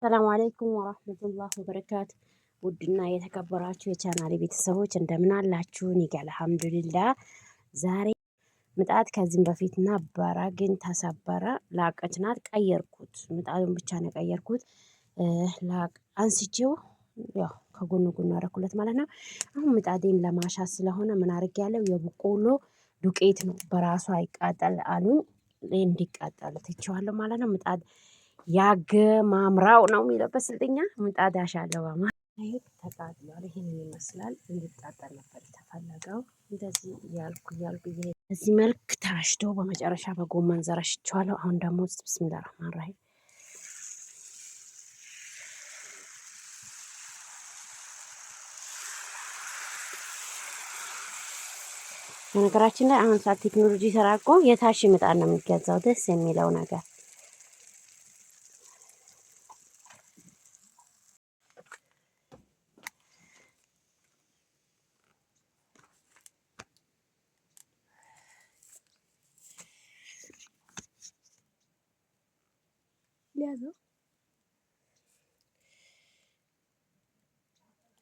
ሰላም አለይኩም ወራህመቱላህ ወበረካቱ። ውድና የተከበራችሁ የቻናሌ ቤተሰቦች እንደምን አላችሁ? እኔ ጋር አልሐምዱሊላህ። ዛሬ ምጣድ ከዚህም በፊት ነበረ፣ ግን ተሰበረ። ላቀች ናት፣ ቀየርኩት። ምጣዱን ብቻ ነው የቀየርኩት። አንስቼው ያው ከጎኑ ጎኑ አደረኩለት ማለት ነው። አሁን ምጣዴን ለማሻት ስለሆነ ምን አድርጌያለሁ? የበቆሎ ዱቄት ነው በራሱ አይቃጠል አሉኝ። እንዲቃጠል ትቼዋለሁ ማለት ነው። ምጣድ ያገማምራው ነው የሚለው በስልጥኛ። ምጣድ አሻለሁ ይሄ ተቃጥሏል። ይህንን ይመስላል። እንዲቃጠል ነበር የተፈለገው። እንደዚህ እያልኩ እያልኩ በዚህ መልክ ታሽቶ በመጨረሻ በጎመን ዘረሽቸዋለሁ። አሁን ደግሞ ብስሚላ ረህማን ራሂም። በነገራችን ላይ አሁን ሰዓት ቴክኖሎጂ ተራቆ የታሽ ምጣድ ነው የሚገዛው። ደስ የሚለው ነገር ሊያዘው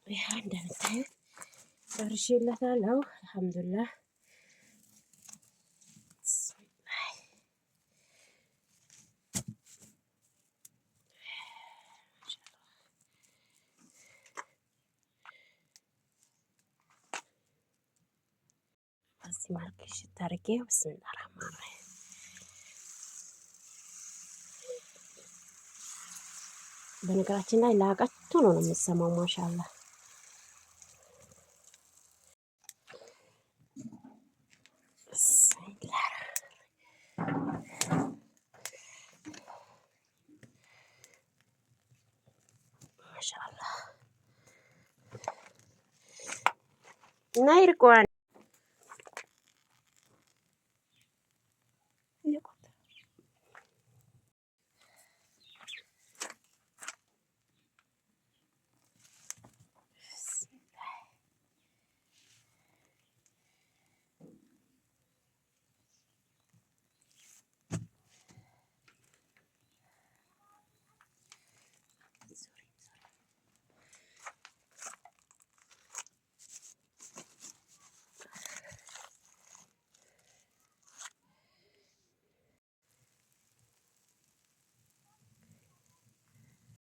ያ እንደምታዩት ጨርሼለታለሁ። አልሐምዱሊላህ። በዚህ መልክ ሽት አድርጌ ብስሚላህ ራህማን ራሂም። በነገራችን ላይ ላቀች ቶሎ ነው የምትሰማው። ማሻላ ማሻላ እና ይርቀዋል።